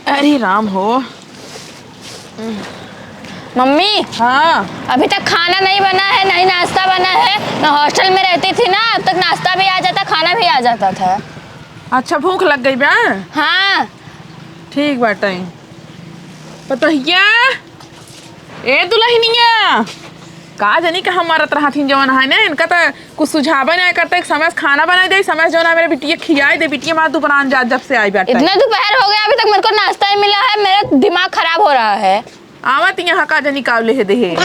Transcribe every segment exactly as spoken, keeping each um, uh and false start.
अरे राम हो। मम्मी, हाँ। अभी तक खाना नहीं बना है, नहीं नाश्ता बना है। मैं हॉस्टल में रहती थी ना, अब तक नाश्ता भी आ जाता, खाना भी आ जाता था। अच्छा, भूख लग गई बा? हाँ। ठीक बाटे। पतोहिया, ए दुलहिनिया, का जानी कहाँ मरत रहत हिन जवन है ना, इनका त कुछ सुझावे नाहीं करते, एक समय से खाना बनाई दे, समय से जवन है मेरे बिटिया खियाई दे, बिटिया हमार दुबरान जात जब से आई बाटे। इतना दोपहर हो गया, अभी तक मेरे को नाश्ता ही मिला है, मेरा दिमाग खराब हो रहा है। आवत यहाँ का जानी का लेहे देहे।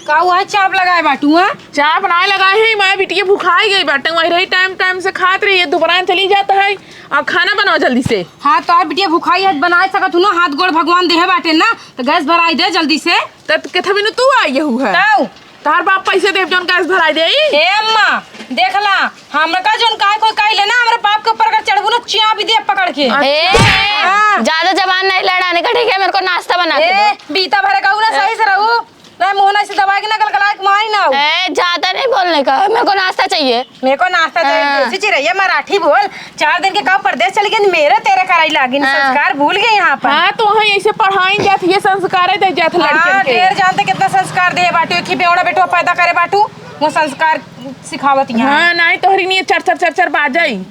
का हुआ है, चाप लगाए बाटू, हाँ? चाप ना लगाए है, मैं बिटिया भुखाई गई बाटे, वही रही टाइम टाइम से खात रही है, दुबरान चली जाता है, और खाना बनाओ जल्दी से। हाँ, तो बिटिया भुखाई है, बनाए सकत हूँ ना, हाथ गोड़ भगवान देहे बाटे ना, तो गैस भराई दे जल्दी से। त केथा बिनु तू आई यहू है? तऊ। तहार बाप पैसे देब जौन गैस भराई देई? ए अम्मा, देख ला, हमका जौन काहे कोई कही ले ना, हमरे बाप के ऊपर अगर चढ़बू ना, चिया भी दे पकड़ के। अच्छा। ए, हाँ। ज्यादा जबान नहीं लड़ाने का, ठीक है? मेरे को नाश्ता बना के ए, दो। बीता भरे कहू ना, ए। सही से रहू। नहीं, मुँह ना ऐसे दबा के ना गलगला के मारी ना हो। ए, ज्यादा नहीं बोलने का, मेरे को नाश्ता चाहिए। मेरे को नाश्ता चाहिए, हाँ। देसी चिरैया मराठी बोल। चार दिन के का परदेस चली गई, मेरे तेरे कराई लागिन, हाँ। संस्कार भूल गए यहाँ पर। हाँ, तो वहाँ ऐसे पढ़ाई जात, ये संस्कार दे जात लड़कन हाँ, के। ढेर जानते कितना संस्कार दे बाटू, एक ही बेवड़ा बेटवा पैदा करे बाटू, वो संस्कार सिखावत यहाँ। हाँ, नहीं तोहरी नहीं चर चर चर चर बाजाई।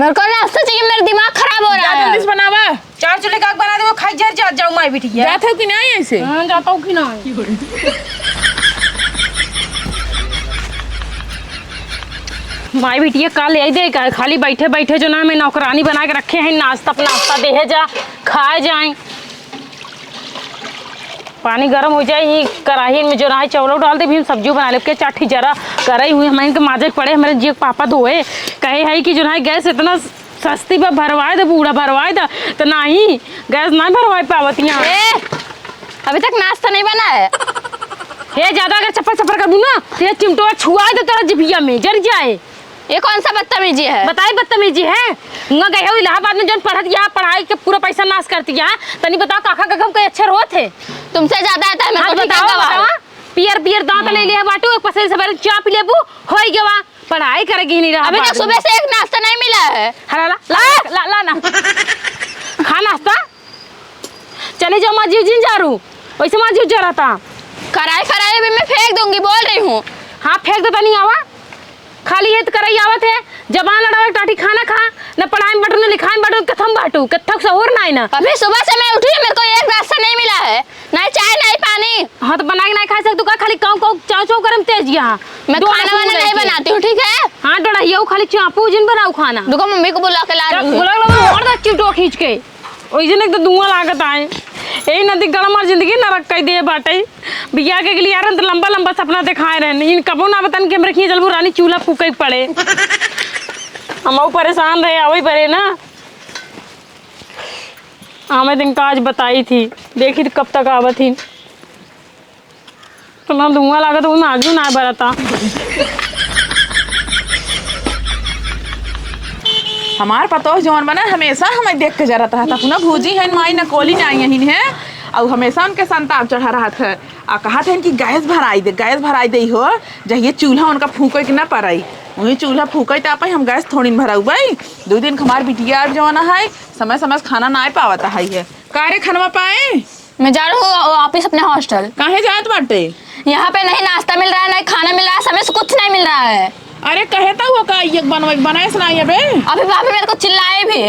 मेरे को नाश्ता चाहिए, मेरा दिमाग खराब हो रहा जा है। जल्दी से बनावा। चार चूल्हे का आग बना दे, वो खाई जर जा, जाऊ माई बिटिया। जात हो कि नहीं ऐसे? हाँ, जाता हूँ कि नहीं। माई बिटिया का ले आई दे का? खाली बैठे बैठे जो ना हमें नौकरानी बना के रखे हैं, नाश्ता नाश्ता देहे जा, खाए जाए। पानी गरम हो जाए, ई कराही में जो ना है चावल डाल दे, भी हम सब्जी बना ले के चाठी जरा कराई हुई, हमें इनके माजे पड़े, हमारे जियो के पापा धोए, कहे है कि जो ना है गैस इतना सस्ती बा, भरवाए दे बूढ़ा, भरवाए दे। तो नाही, गैस नाही भरवाए पावत यहाँ। ए, अभी तक नाश्ता नहीं बना है। हे, ज्यादा अगर चप्पल चप्पल करबू ना, तो ये चिमटवा छुआए दे तोरा जिभिया में, जर जाए। ये कौन सा बदतमीजी है? बताई बदतमीजी है? हुआं गए हो इलाहाबाद में जौन पढ़त यहाँ पढ़ाई के पूरा पैसा नाश करती यहाँ, तनी बताओ काका काका कोई अच्छे रोत है? तुमसे ज्यादा आता है मेरे हाँ, को, ठीक है, बताओ, गवाह। बताओ। पियर पियर दांत ले लिया बाटू, एक पसेरी से भर चाप लेबू, होई गवा। पढ़ाई करे की नहीं रहा अभी तक बाबू। सुबह से एक नाश्ता नहीं मिला है। हला, ला, ला, हाँ? ला, ला ना। खा नाश्ता। चले जाओ माँ जीव जिन झाड़ू। वैसे माँ जीव जरा था। कराई, कराई अभी मैं फेंक दूंगी, बोल रही हूँ। हाँ, फेंक दे तनी आवा। खाली ये तो कराई आवत है। जबान लड़ावे टाटी खाना खा, न पढ़ाई में बटू, न लिखाई में बटू, कथम बाटू, कथक सहूर नाई ना। अभी सुबह से मैं उठी हूँ, मेरे को एक नाश्ता नहीं मिला है। नहीं चाय, नहीं पानी। हाँ, तो बना के नहीं खा सकतू का? खाली काऊ, काऊ, चाऊ, चाऊ करे में तेज यहाँ। मैं दो खाना वाना नहीं बनाती हूँ, ठीक है? हाँ, डोड़हिया, खाली चापू जिन बनाऊ खाना। रुको, मम्मी को बुला के ला रही हूँ। बुला लो, मार दो चिमटो खींच के। ओइसे नहीं तो धुआं लागत आए। यही नदी गड़ा मार जिंदगी नरक कई दे बाटे। बियाह के लिए यार, तो लंबा लंबा सपना दिखाए रहन। इन कबो ना बतन के हमरे खींच चलबू रानी चूल्हा फूके पड़े। हम परेशान रहे, आवई परे ना। हमें दिन का आज बताई थी, देखी कब तक आवत ही। इतना धुआं लागत, वो में आजू ना बरता। हमार पतोह जौन बना, हमेशा हमें देख के जरत रहता। अपना भूजी है, माई न कोली ना यही है, और हमेशा उनके संताप चढ़ा रहत है। आ कहत है कि गैस भराई दे, गैस भराई दे हो, जहिए चूल्हा उनका फूके के ना पड़ाई, वही चूल्हा फूके तो आप हम गैस थोड़ी न भराऊ भाई। दो दिन के हमार बिटिया जौन है, समय समय से खाना ना पावत है। का रे खनवा पाए? मैं जा रहा हूँ वा-, वापिस अपने हॉस्टल। काहे जात बाटे? यहाँ पे नहीं नाश्ता मिल रहा है, नहीं खाना मिल रहा है, समय से कुछ नहीं मिल रहा है। अरे कहे तो वो का ये बनवे, बनाए से नहीं अबे? अभी भाभी मेरे को चिल्लाए भी।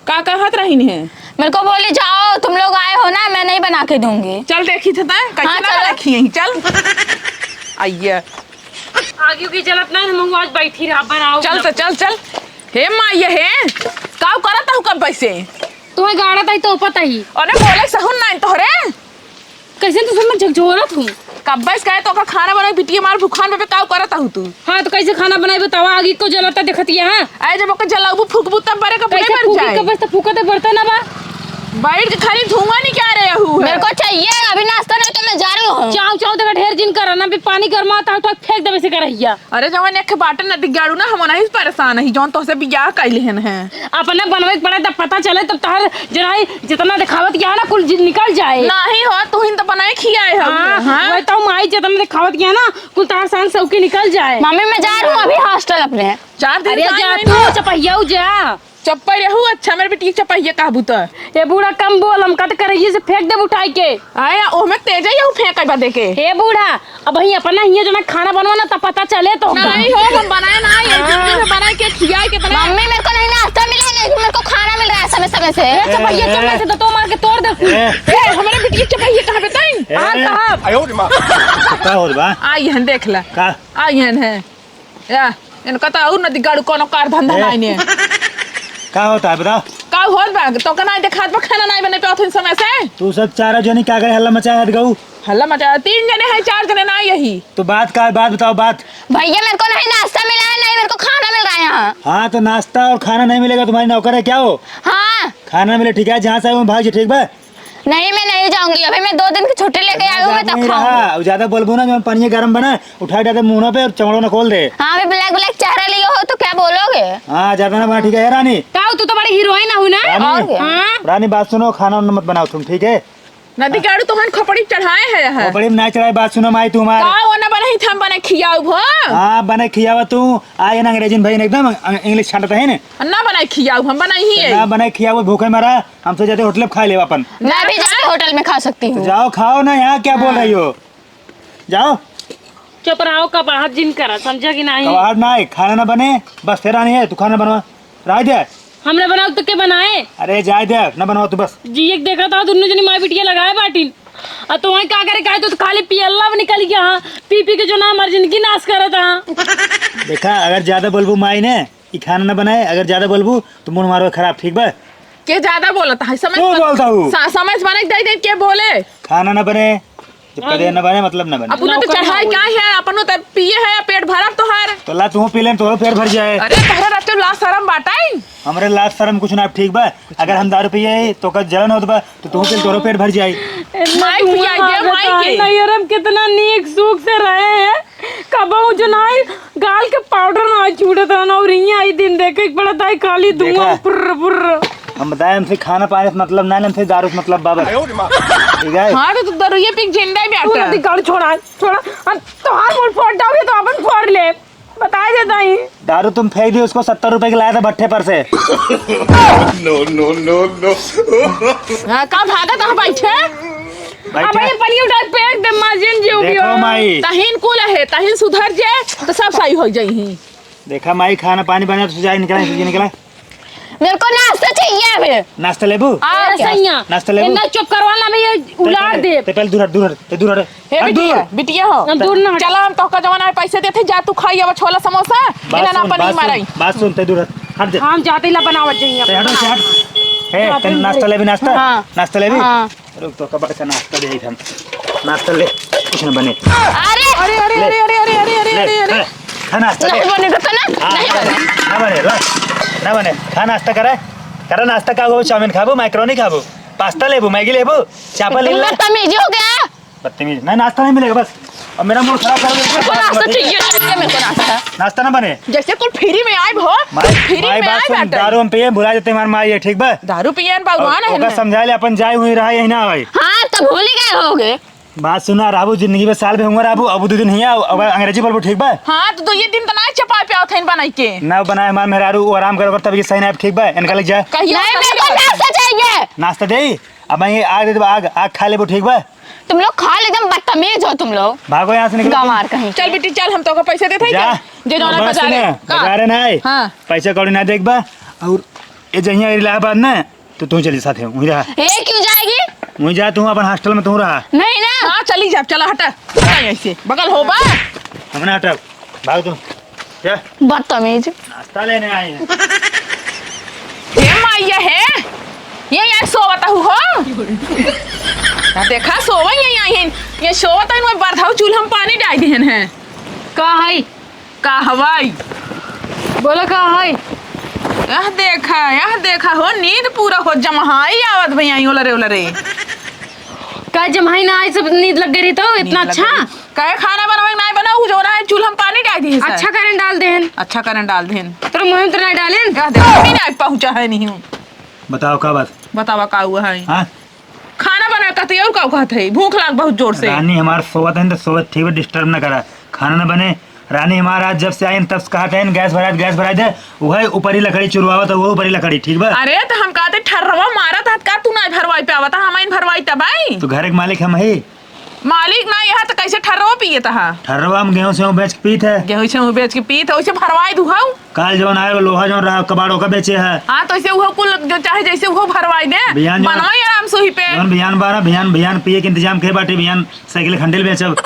का कहत रही है? मेरे को बोली, "जाओ, तुम लोग आए हो ना, मैं नहीं बना के दूंगी।" चल देखी थे तैं, कैसे हाँ, ना चलो। रखी है, चल। आइए। आगे की जलत ना, हम आज बैठी रहा, बनाओ चल ना। तो चल, चल। हे माँ, ये है, काऊ करत हूँ कब से? तुम्हें गाड़ा ताई तो पता ही। अरे बोले सहूर नाई तोहरे। कैसे तू सब में झकझोरत हूँ? कब्बे से कहे तो का खाना बनाई, बिटिया मार भुखान पे, पे काऊ करत हूँ तू? हाँ, तो कैसे खाना बनाई बतावा, आगी को जलाता देखत यहाँ। अरे जब ओके जलाबू फूकबू तब बरे का कैसे फूके? मर जाए। कब्बे से तो फूका तो बरता ना बा। बैठ के खाली धुआं निकाल रहे हूँ। मेरे को चाहिए अभी नाश्ता, नहीं तो मैं जा रही हूँ। चाऊ चाऊ तक ढेर जिन करा ना, भी पानी गरमा था, उठा फेंक देवे से करहिया। अरे जवन एक बाटे न दिगाड़ू ना, हम नहीं परेशान ही, जौन तोहसे बियाह कैले हन है। अपने बनवे के पड़े तब पता चले, तब तहर जनाई जितना दिखावत किया है ना, कुल जि-, निकल जाए। नहीं हो, तू ही तो बनाई खियाए हो, हाँ, हाँ? वही तो माई जतन दिखावत गया ना, कुल तार सान सौकी निकल जाए। मम्मी, मैं जा रही हूँ अभी हॉस्टल अपने। चार दिन अरे से आई जा नहीं तू, ना। चपहिया जा। चप्पल रहू, अच्छा, मेरे बेटी के चपहिया कहबू त। ए बूढ़ा, कम बोल, हम कट करइये से फेंक देब उठाई के। आया, ओहमे तेज है, यहू फेंक बा दे के। ए बूढ़ा, अब वही अपना हियाँ जो ना खाना बनवा ना, तब पता चले तो। नहीं हो, हम बनाए ना, ये हाँ। जिंदगी में बनाए के खियाए के बनाए। मम्मी, मेरे को नहीं नाश्ता मिला है, नहीं मेरे को खाना मिल रहा है समय समय से। ए, चपहिया, ए, चपहिया से तो, तो मार के तोड़ दे। ए, ए, हमारे बेटी के चपहिया कहाँ बताई? ए, हाँ, कहाँ? आयो रे माँ। का होत बा? आई हन, देख ला। का? आई हन है। या, इनका तो और नदी गाड़ू कोनो कार धंधा ए, नाई ने। का होता है बताओ? का होत बा? तो का नाई देखात बा, खाना नाई बने पावत हन समय से? तू सब चारा जनी का करे हल्ला मचाया है गऊ? हल्ला मचाया, तीन जने हैं, चार जने नाई यही। तो बात का है? बात बताओ, बात। भैया, मेरे को नहीं नाश्ता मिला है, नहीं मेरे को खाना मिल रहा है यहाँ। हाँ, तो नाश्ता और खाना नहीं मिलेगा, तुम्हारी नौकर है क्या हो? हाँ। खाना मिले, ठीक है, जहाँ से आए हो, भाग जाओ, ठीक बा? नहीं, मैं नहीं जाऊंगी, अभी मैं दो दिन की छुट्टी लेके आई हूँ, मैं तब खाऊंगी। अब ज्यादा बोलबू ना, जो पानी गरम बना, उठा डाले मुंह पे और चमड़ो ना खोल दे। हाँ, अभी black black चेहरा लिए हो तो क्या बोलोगे? हाँ, ज्यादा ना बना, ठीक है, ए रानी? का हो, तू तो बड़ी हीरोइन हूँ ना। रानी, और क्या? हाँ। रानी, बात सुनो, खाना वाना मत बनाओ तुम, ठीक है? नदी गाड़ू तोहन खोपड़ी चढ़ाए है, है। खोपड़ी में ना चढ़ाए, बात सुनो माई, तू हमार। का वो ना बनाई, हम बने खियाऊ भो? हाँ, बने खियावा तू। आ, ये ना अंग्रेजी में भाई एकदम अंग-, English छाटत है ना। ना बनाई खियाऊ, हम बनाई ही तो है। ना बनाई खियाऊ, भूखे मरा, हमसे जाते होटल में खा लेवा अपन। मैं भी जाके होटल में खा सकती तो हूँ। जाओ खाओ ना, यहाँ क्या बोल हाँ। रही हो? जाओ। चुप रहो, कबाहट जिन करा, समझा कि नहीं? कबाहट ना है, खाना ना बने, बस तेरा नहीं है, तू खाना बनवा। राय दे। हमने बनाओ तो के बनाए? अरे जाए दे, ना बनवा तू बस। जी, एक देखा था, दोनों जनी माई बिटिया लगाए बाटिन। आ तो वहीं का करे, काहे तो खाली पियल्ला भी निकल गया, हाँ। पी पी के जो ना हमारी जिंदगी नाश करत, हाँ। देखा, अगर ज्यादा बोलबू माई ने, ई खाना ना बनाए, अगर ज्यादा बोलबू तो मुंह मारो खराब, ठीक बा? के ज्यादा बोलत है, समझ तू बन-, बोलता हूँ। सा-, समझ बने दे दे के बोले। खाना ना बने, जब कदे ना बने, मतलब ना बने। अपनो तो नौकर चढ़ाई ना क्या है, अपनो तो पिए है, पेट भरब तोहार। तो ला तू पी ले, तोहरो पेट भर जाए। अरे तोहरे रहते लाज शरम बाटाई। हमरे लाज शरम कुछ ना, ठीक बा? अगर हम दारू पिए तो का जलन होत बा, तो तू पी ले, तोहरो पेट भर जाए। इतना माई धुआं पिया, ये मारत माई है। के। नहीं, यार, हम कितना नीक सुख से रहे हैं। कबहू जो नाई गाल के पाउडर ना छूटत रहन और इहाँ आई दिन देखे के पड़त है खाली धुआं देखा। पुर्र पुर्र। हम बताए हमसे खाना पानी से मतलब ना, हमसे दारू से मतलब बाबा। ठीक है? हाँ, तो तू दारू ये पी के जिंदा ही तू बैठा। नदी गाड़ छोड़ा, छोड़ा। हम तोहार मुंह फोड़ डाउगे तो अपन फोड़ ले। बताए देता ही। दारू तुम फेंक दी उसको, सत्तर रुपए की लाया था भट्ठे पर से। No, no, no, no। हाँ, का भागत है बैठे? बैठे। अब ये पनिया उठा के फेंक दे, माँ जिन जीव देखो माई। तहिन कुल है, तहिन सुधर जे, तो सब सही हो जाई ही। देखा माई, खाना पानी बना तो जाए, निकला, निकला। मेरे को नाश्ता चाहिए अभी। नाश्ता लेबू? और अरे क्या? सैया, नाश्ता लेबू? इतना चुप करवा ना, मैं ये उलार ते, दे। ते पहले दूर हट, दूर हट, ते दूर हट। हे हट, बिटिया, दूर। बिटिया हो। हम दूर ना हट। चला, हम तोहका जवन आए पैसे देते, जा तू खाई अब छोला समोसा, बात इन्हें ना सुन, पनीर बात सुन, माराई। बात सुन, ते दूर हट, हट दे। हम जाते ला बनावत जाइए ते हटो, ते हट। हे, बाप रे। नाश्ता लेबी, नाश्ता? हाँ। नाश्ता लेबी? हाँ। रुक, तोहका बड़का नाश्ता दे हम। नाश्ता ले, कुछ ना बने। अरे! अरे, अरे, ले। अरे, अरे, अरे, अरे, अरे, ले, अरे, अरे। खा, खा नाश्ता ले। नहीं बने तो ना, हाँ, नहीं बने। ना बने, ला। ना बने। खा नाश्ता करे। करे नाश्ता का हो, चाउमीन खाबू, मैक्रोनी खाबू, पास्ता लेबू, मैगी लेबू, चापा तुम लीला। बदतमीजी हो गया। बदतमीज। नहीं, नाश्ता नहीं मिलेगा बस। अब मेरा मूड खराब कर दिया। मेरे को नाश्ता चाहिए, चाहिए मेरे को नाश्ता। नाश्ता ना बने। जैसे कुल फ्री में आए भो, माई, फ्री माई में बात आए सुन, बैठे। दारू हम पिए, भुला जाते हमारे माई है, ठीक बा? दारू पिए भगवान और है ओका ना। समझा ले, अपन जाए हुई रहा, यही ना आए। हाँ, तो भूल ही गए होगे। बात सुना, रहबू जिंदगी में साल भर हुआ रहबू, अब दो दिन ही आओ, अब अंग्रेजी बोलबू, ठीक बा? हाँ, तो, तो ये दिन तो ना चपाए पे आवत है बनाई के। ना बनाए हमार मेहरारू, वो आराम कर, कर तब ये सही ना, ठीक बा? इनका लग जाए। कहियो नहीं, मेरे को नाश्ता चाहिए। नाश्ता दे, अब मैं ये आग दे देबा, आग, आग खा लेबू, ठीक बा? तुम लोग खा ले, एकदम बदतमीज हो तुम लोग। भागो यहाँ से, निकलो। गंवार कहीं चल के। बेटी, चल, हम तोहका पैसे देते हैं जा। क्या? जे जौन बस बाजारे। सुने, का? बाजारे ना आए। हाँ। पैसा कौड़ी ना देख बा, और ये जहिया इलाहाबाद ना, तो तू चली साथे, वहीं रहा। ए, क्यों जाएगी? वहीं जा, तू अपन हॉस्टल में तू रहा। नहीं ना। हाँ, चली जा, चला हटा। हटा यहीं से। बगल हो बा। हम ना हटब। भाग तू। जा। बदतमीज। नाश्ता लेने आई है। ये माई ये है। ये यार सोवत हूँ हो। ना देखा सोवा ये आई है। ये सोवत है, मैं बरधाऊ चूल्हा में पानी डाल दिहन है। का है? का हवाई? बोला का है? यह देखा, यह देखा हो, नींद पूरा हो, जम्हाई आवत भैया, ओलरे, ओलरे। का जम्हाई ना आई, सब नींद लग गई रही तो इतना नींद लग अच्छा? गई। काहे खाना बनवाई ना बनाऊ, जो ना है, चूल्हा में पानी डाल दी है सर। अच्छा करंट डाल देन। अच्छा करंट डाल देन। तोरा मुंह में तो ना डालेन। यह देखा, अभी ना पहुंचा है नहीं हूँ। बताओ का बात? बतावा का हुआ है? हाँ? खाना बना कहत है, और का कहत है? भूख लाग बहुत जोर से। रानी हमार सोवत है तो सोवत, ठीक बा, disturb न करा। खाना न बने। रानी हमार आज जब से आइन तब से कहत है, "गैस भराइ दे, गैस भराइ दे।" उहइ ऊपरी लकड़ी चुरवावत है, उहइ ऊपरी लकड़ी, ठीक बा? अरे, तो हम कहते ठर्रवा मारत हत का, तू नाहीं भरवाइ पावत, हम आइन भरवाइ तब आई। तो घर के मालिक हम ही। मालिक ना यहाँ तो कैसे ठर्रवा पियत हा? ठर्रवा हम गेहूं सेहूं बेच के पीत है। गेहूं सेहूं बेच के पीत है, वैसे भरवाइ दू हऊ। काल जौन आए, लोहा जौन रहा, कबाड़ ओका बेचे है। हाँ, तो ऐसे उहो कुल जो चाहे जैसे उहो भरवाई दे, बिहान जौन, बनवाई आराम से वही पे। जौन बिहान बारा, बिहान, बिहान पिए के इंतजाम के बाटे, बिहान साइकिल खंडेल बेचब।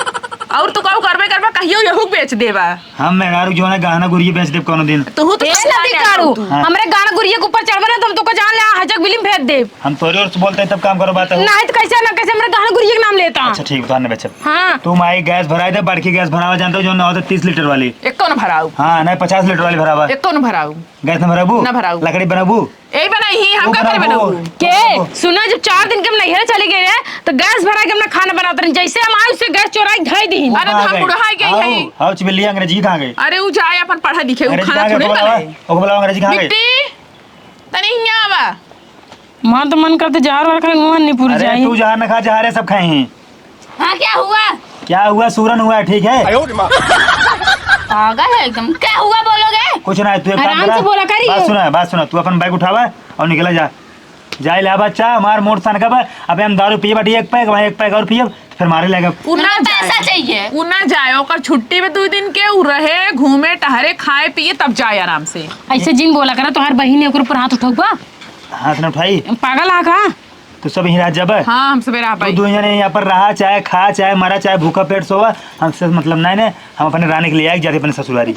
और तू कहू करबे करबा, कहियो यहू बेच देबा। हम मेहरारू जौन है, गहना गुरिये बेच देब कौनो दिन। तू तो ए, सब नदी जाने कारू, तू। हाँ। हमरे गहना गुरिये के ऊपर चढ़बे ना, तो हम तोका जान ले, हजक बिलिम भेज देब। हम तोरे ओर से बोलते हैं, तब काम करो बात है। नहीं तो कैसे ना कैसे हमरे गहना गुरिये के नाम लेता। अच्छा, ठीक, तो आने बेचब। हाँ। तू माई गैस भराई दे, बड़की गैस भरावा जानते हो, जो नौ से तीस लीटर वाली। एको न भराऊ। हाँ, नहीं, पचास लीटर वाली भरावा। एको न भराऊ। गैस न भराबू? न भराऊ। लकड़ी बनाबू? यही बनाई ही, हम तू का करे बनाबू? बनाऊ? के? बनाबू। सुना, जब चार दिन के हम नैहरे चली गई रहे, तो गैस भरा के हमने खाना बनाते रहे। जैसे हम आए, उससे गैस चोराई धई दी। वो अरे, कहाँ हम गई? बुढ़ाई गई आओ, है। आओ, चिबिलिया अंग्रेजी कहाँ गई? अरे, उ जाए अपन पढ़े लिखे, उ अंग्रेजी खाना कहाँ गई? थोड़ी ओको बुलावा, बनावे। ओको बुलावा, अंग्रेजी कहाँ गई? बिट्टी, तनी हियाँ आवा। मन तो मन करते जहर वार खाए, मन नहीं पूरी अरे, जाई। तू जहर न खा, जहर है सब खाए हैं। हाँ, क्या हुआ? क्या हुआ? सूरन हुआ है, ठीक है? पागल है एकदम। क्या हुआ बोलोगे? कुछ ना, तू एक काम आराम करा। से बोला करी। बात सुना, बात सुना, तू अपन बैग उठावा और निकला जा। जा इलाहाबाद चा, हमार मोट सन का बा। अबे हम दारू पिए बाटी एक पैक, वहाँ एक पैक और पिए, फिर मारे लगे। उ ना उनका पैसा जाए। चाहिए। उ ना जाए, ओकर छुट्टी में दो दिन के उ रहे, घूमे, टहरे, खाए, पिए, तब जाए आराम से। ऐसे जिन बोला करा, तोहार बहिन है, ओकर ऊपर हाथ उठौबा? हाथ न उठाई। पागल आ का? तू सब यहीं रह जाबे? हाँ, हम सबे रह तू पाई। दू जने यहाँ पर रहा, चाहे खा, चाहे मरा, चाहे भूखा पेट सोवा, हमसे मतलब नहीं ने, हम अपने रानी के लिए आए जाते अपने ससुरारी।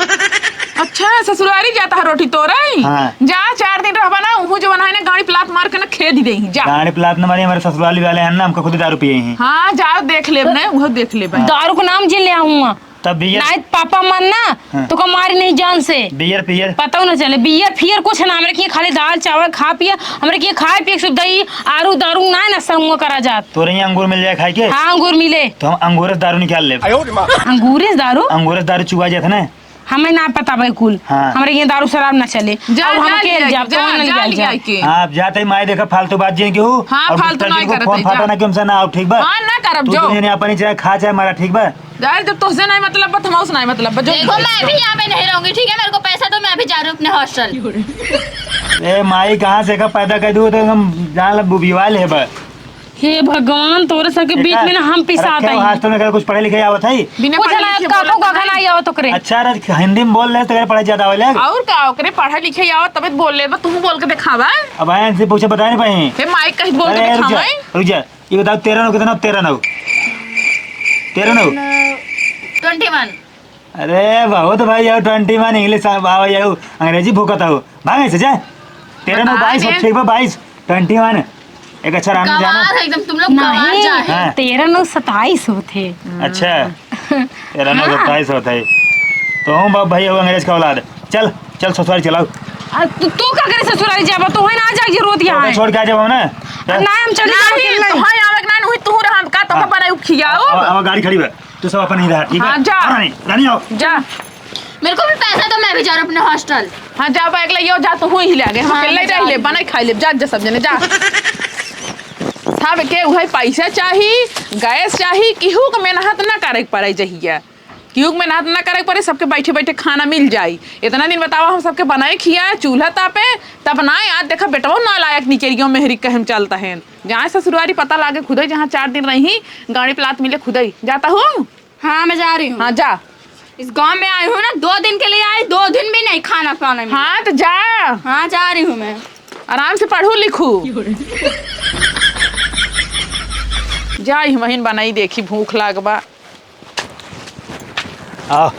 अच्छा, ससुरारी जाता है रोटी तोरे? हाँ। जा, चार दिन रहबा ना, उहू जवन है ना, गाड़ी प्लात मार के ना खेद ही देही, जा। गाड़ी प्लात न मारी, हमारे ससुराली वाले हैं ना, हमका खुद दारू पिए ही। हाँ, जा, देख लेब ना, उहो देख लेब। हाँ। दारू को नाम जिन ले आऊंगा। तब बियर नाइट पापा मन ना, हाँ। तो का मारी नहीं जान से। बियर पियर। पता ना चले, बियर फियर कुछ ना, हमरे के खाली दाल चावल खा पिया, हमरे के खाए पिए के सुविधा ही, आरू दारू ना, ना संग करा जात। तोरे यहाँ अंगूर मिल जाए खाए के? हाँ, अंगूर मिले। तो हम अंगूर से दारू निकाल लेब। अंगूर से दारू? अंगूर से दारू चुआ जात है ना। हमें ना पता भाई कुल। हाँ। हमरे यहाँ दारू शराब ना चले। जा, और हम जा अकेले लिया जाब, के, तो जा, ना जा लिया लिया जाब। के। हाँ, आप जाते ही माई देखा फालतू बात जिन के हो। हाँ, और फालतू डिस्टर्ब नहीं जिनको करते, फोन फाटा जा। ना कि हमसे ना आओ, ठीक बा? हाँ, ना करब, तू जाओ। दुनिया ने अपन ही चाहे खा चाहे मरा, ठीक बा? यार, जब तोहसे नहीं मतलब बा, तो हमसे नहीं मतलब बा, जो देखो, मैं भी यहाँ पे नहीं रहूंगी, ठीक है? मेरे को पैसा दो, मैं अभी जा रही हूँ अपने हॉस्टल। ए माई, कहाँ से का पैदा कर दू, तो हम जान लब बुबिवाल है बा। हे भगवान, तोरे सबके बीच में ना हम पिसात रखे हो आई। हॉस्टल में, अगर कुछ पढ़े लिखे आवत है? बिना कुछ पढ़े ना, लिखे काको बोलत काका नहीं। नहीं आवत ओकरे। अच्छा, अरे हिंदी में बोल ले, तो पढ़े ज्यादा आवे लग। और का, ओकरे पढ़े लिखे आवत, तबे तो बोल ले, बस तू बोल के दिखावा। अब आए से पूछे, बताए नहीं पाए। हे माई, कहीं बोल के अरे, रुक जा, दिखावा। रुक जा। ये बताओ, तेरह नौ कितना? तेरह नौ। तेरह नौ। ट्वेंटी वन। अरे बहुत भाई, यार, ट्वेंटी वन इंग्लिश आवा, यार, अंग्रेजी भूकत हो। भाग ऐसे जा। तेरह नौ बाईस हो, ठीक बा, बाईस, ट्वेंटी वन। एक अच्छा राम जाना। गंवार है एकदम, तुम लोग गंवार नहीं, जा है। हाँ। तेरह नौ सताईस होत है। अच्छा, तेरह नौ सताईस होत है। तो हूँ बाप भाई, वो अंग्रेज का औलाद। चल, चल ससुराल चलाओ। आ, तू, तू का करे ससुराल जाबा? तो है ना, आ जाए जरूरत यहाँ तो है। छोड़ के आ जाओ ना। चल। ना, हम चली जाओ नहीं, अकेले। तो है, आवे के ना, नहीं, तू रहा, हम का तो हाँ। बनाई खियाओ। अब, अब गाड़ी खड़ी बा। तू सब अपन ही रहा, ठीक है? हाँ, जा। हाँ, रानी, रानी आओ। जा। मेरे को भी पैसा दो, मैं भी जा रहा हूँ अपने हॉस्टल। हाँ, जा बैग ले आओ, जा, तू हुई ही ले आगे। हम हाँ, अकेले मैं जा रही ले, ले। बनाई खाई ले, जा, जा सब जने, जा। सब के उहे पैसा चाही, गैस चाही, केहू के मेहनत ना करे के पड़े जहिया। केहू के मेहनत ना करे के पड़े, सबके बैठे बैठे खाना मिल जाई। इतना दिन बतावा, हम सबके बनाए खियाए, चूल्हा तापे, तब ना आज देखा बेटवा ना लायक निकल गयो, मेहरी कहम चलता है। जहाँ ससुरारी पता लागे खुदे, जहाँ चार दिन रही, गाड़ी प्लात मिले खुदे। जाता हूँ। हाँ, मैं जा रही हूँ। हाँ, जा। इस गांव में आई हूँ ना, दो दिन के लिए आई, दो दिन भी नहीं खाना पाना मिला। हाँ, तो जा। हाँ, जा रही हूँ मैं। आराम से पढ़ू लिखू। जा, ई महीन बनाई देखी, भूख लाग बा। आओ।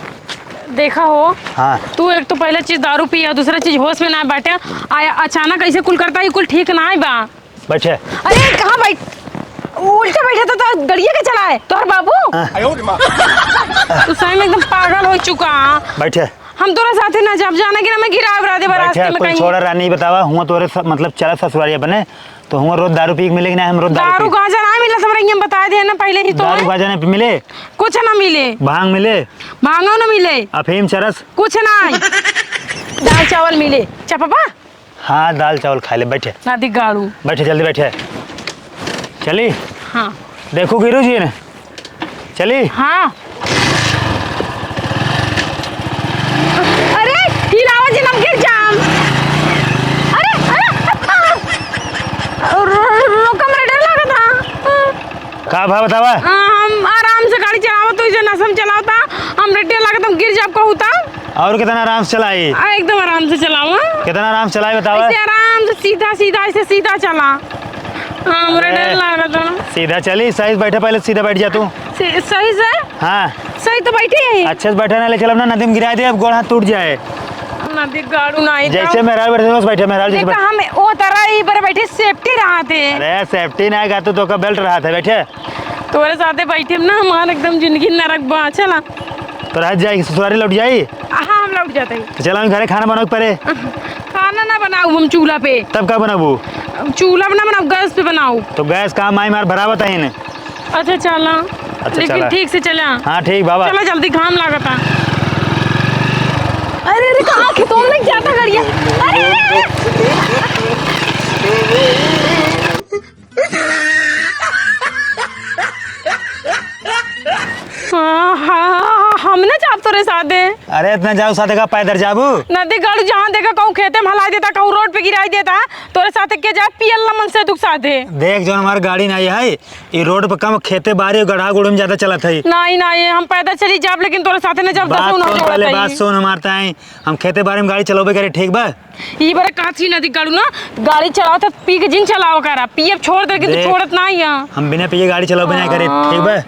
देखा हो, हाँ। तू एक तो पहला चीज दारू पिया, दूसरा चीज होश में ना बाटे, आ, अचानक ऐसे कुल करता, ई कुल ठीक ना बा। बैठे। अरे, कहाँ बैठ-, उल्टे बैठे तो, तो गड़िया के चलाए, तोहर बाबू? हाँ। तू सही में एकदम पागल हो चुका। बैठे। हम तोरा साथे ना जाब, जाने के ना मैं गिराब रह देबा बैठे, रास्ते में कुल कहीं। छोड़ा रानी, बतावा, हुआ तोरे स-, मतलब चला ससुरारी अपने, तो हुआ रोज दारू पी के मिले कि ना, हम रोज दारू दारू पी? गांजा ना मिला, हमरा ये बता दे ना पहले ही तो दारू है। गांजा ना मिले? कुछ ना मिले। भांग मिले? भांगो ना मिले। अफीम चरस? कुछ ना। दाल चावल मिले। चपपा? हाँ, दाल चावल खाए ले, बैठे। नादी गाड़ू। बैठे, जल्दी बैठे। चली? हाँ। देखो गिरू जी ने। चली? हाँ। अरे, हिलावा जी, हम गिर जाम। अरे, अरे, आ, रो-, रो-, रोका, हमरा डर लागत बा। का भा बतावा? आ, हम आराम से गाड़ी चलावत, तू इसे नशा में चलावता, हमरा डर लागत, हम गिर जाब कहू ता। और कितना आराम से चलाई? आ, एकदम आराम से चलावा। कितना आराम से चलाई बतावा? ऐसे आराम से सीधा, सीधा, ऐसे सीधा चला। हाँ, हमरा अरे, डर लागत बा। सीधा चली, सही से बैठे, पहले सीधा बैठ जा तू। से-, सही से? हाँ। सही तो बैठे ही। अच्छे से बैठे ना, ले चलब ना, नदी में गिराइ दे, अब गोड़ हाथ टूट जाए। नदी गाड़ू ना आई जैसे तो। मेहरारू बैठे, बस बैठे, मेहरारू जैसे देखा, बैठे। हम ओ तरह ही पर बैठे, safety रहत है। अरे, safety ना है, का तू तो का belt रहत है, बैठे। तोरे साथे बैठे ना, हमार एकदम जिंदगी नरक बा, चला। तो रह जाई, ससुरारी लौट जाई? हाँ, हम लौट जाते हैं। तो चला, हम घरे खाना बनावे के परे। खाना ना बनाऊ हम चूल्हा पे। तब का बनाबू? चूल्हा पे ना बनाऊ, गैस पे बनाऊ। तो गैस का माई मार भरावत है ने। अच्छा, चला। अच्छा, लेकिन चला। ठीक से चला। हाँ, ठीक, बाबा। चला जल्दी, घाम लागता। अरे, अरे, कहाँ खेतों में जाता गड़िया? अरे, अरे, अरे। हाँ, हाँ, हम ना जाब तोरे साथे। अरे, इतना जाऊ साथे का पैदल जाबू? नदी गाड़ू जहाँ देखा कहूँ खेते में हलाई देता, कहूँ रोड पे गिराई देता। तोरे साथे के जाए पियल ना मन से दुख साथे। देख, जौन हमार गाड़ी नाई है, ई रोड पे कम, खेते बारी और गढ़ा गुड़ में ज्यादा चलत है। नाई, नाई, हम पैदल चली जाब, लेकिन तोरे साथे न जाब, बात दसो ना सुन, पहले बात सुन हमार ताई। हम खेते बारी में गाड़ी चलौबे करे, ठीक बा? ई बारे का थी नदी गाड़ू ना, गाड़ी चलाओ तो पी के जिन चलाओ करा, पियब छोड़ दे, लेकिन देख, छोड़त नाई है। हम बिना पिए गाड़ी चलौबे नाई करे, हाँ। ठीक बा?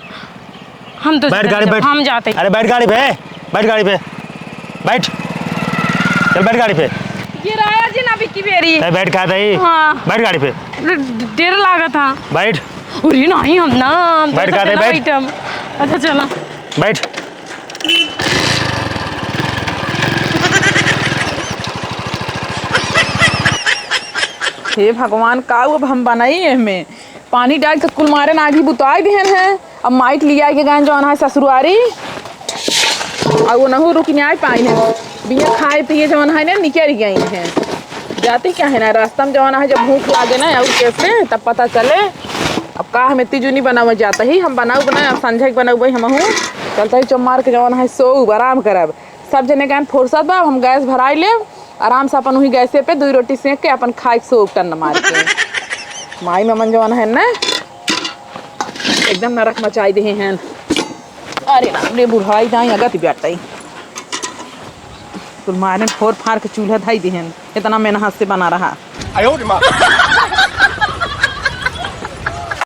हम तो बैठ गाड़ी, बैठ। हम जाते। अरे बैठ गाड़ी पे, बैठ गाड़ी पे, बैठ। चल बैठ गाड़ी पे। ये राया जी ना बिक्की बेरी। ए, बैठ कहा था ही। हाँ। बैठ गाड़ी पे। डर लागत था। बैठ। अरे नहीं, हम ना, हम बैठ तो कहा था, ना बैठ। बैठम। अच्छा चला। बैठ। हे भगवान, का अब हम बनाई एहमे? पानी डाल के कुल मारे ना आगी बुताई दिहन है। अब माइक लिया के गए जौन है ससुरारी। और वो नहु रुक नहीं पाई है। बिना खाए पिए जौन है ना निकल गई है। जाते क्या है ना रास्ता में जौन है जब भूख लागे ना और कैसे तब पता चले। अब का हमें तीजू नहीं बनावे जाता ही हम बनाऊ बनाए अब संझा के बनाऊ भाई हम हूँ। चलता ही चुप मार के जौन है सो आराम करब। सब जने गए फुर्सत बा हम गैस भराई लेब। आराम से अपन वही गैसे पे दुई रोटी सेंक के अपन खाए के सो टन मार के। माई ममन जौन है ना एकदम नरक मचाई देहे हैं। अरे राम रे, बुढ़ाई दाई अगत बैठई। कुल मारे फोर फार के चूल्हा धाई देहे हैं। इतना मेहनत से बना रहा। आयो रे माँ।